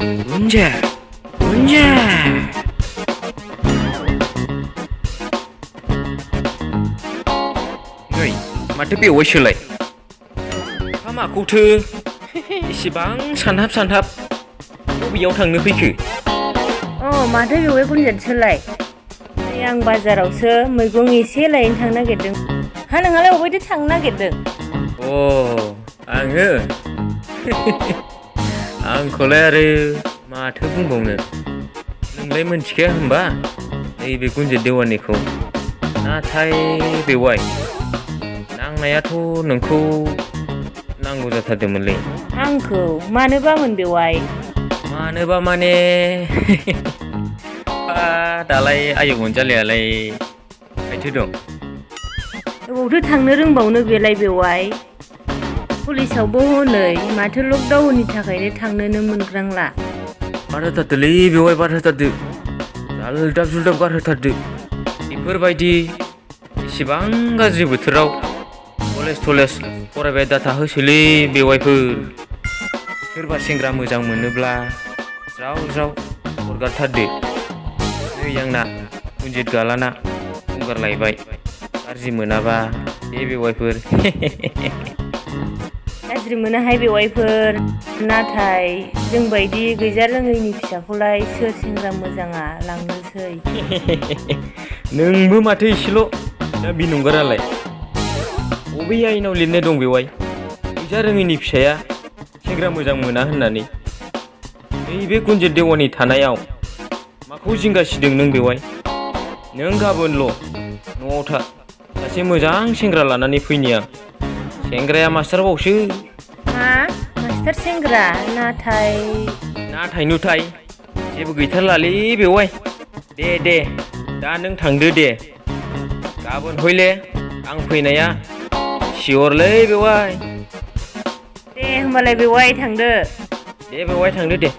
गुनजे गुनजे नै माथो बेवाइसोलाय माखौथो एसेबां सानहाब बबेयाव थांनो फैखो? माथो बेवाइ गुनजेतसोलाय आं बाजारावसो मैगं एसे लायनो थांनो नागिरदों। नोंहालाय अबायथो थांनो नागिरदों? आङो आंखौलाय आरो माथो बुंबावनो, नोंलाय मोनथिखाया होनबा नैबे गुनजेत देवानिखौ? नाथाय बेवाइ नांनायाथ' नोंखौ नांगौ जाथारदोंमोनलै। आंखौ मानोबामोन बेवाइ? मानोबा माने दालाय आयौ अनजालियालाय खायथो दं? अबावथो थांनो रोंबावनो बेलाय बेवाइ? पुलिसावबो हनै माथो लकडाउननि थाखायनो थांनोनो मोनग्रांला। बारहोथारदोलै बेवाइ, बारहोथारदो, जाल्दाब गारहोथारदो। बेफोरबायदि इसिबां गाज्रि बोथोराव कलेज फरायबाय दाथाहोसैलै बेवाइफोर। सोरबा सेंग्रा मोजां मोनोब्ला ज्राव हरगारथारदो। नै आंना गुनजेत गालाना गंगारलायबाय, गाज्रि मोनाबा दे बेवाइफोर। गाज्रि मोनाहाय बेवाइफोर, नाथाय जोंबायदि गैजा रोङैनि फिसाखौलाय सोर सेंग्रा मोजाङा लांनोसै। नोंबो माथो एसेल' दा बिनंगारालाय बबे आयेनाव लिरनाय दं बेवाइ गैजा रोङैनि फिसाया सेंग्रा मोजां मोना होननानै? नैबे गुनजेत देवानि थानायाव माखौ जिंगासिदों नों बेवाइ? नों गाबोनल' न'आव था, सासे मोजां सेंग्रा लानानै फैनि आं। सेंग्राया मास्टारबावसो। मा मास्टार सेंग्रा? नाथाय नुथाय जेबो गैथारलालै बेवाइ। दे दा नों थांदो दे, गाबोन हयले आं फैनाया सियरलै बेवाइ। दे होमबालाय बेवाइ थांदो। दे बेवाइ थांदो दे।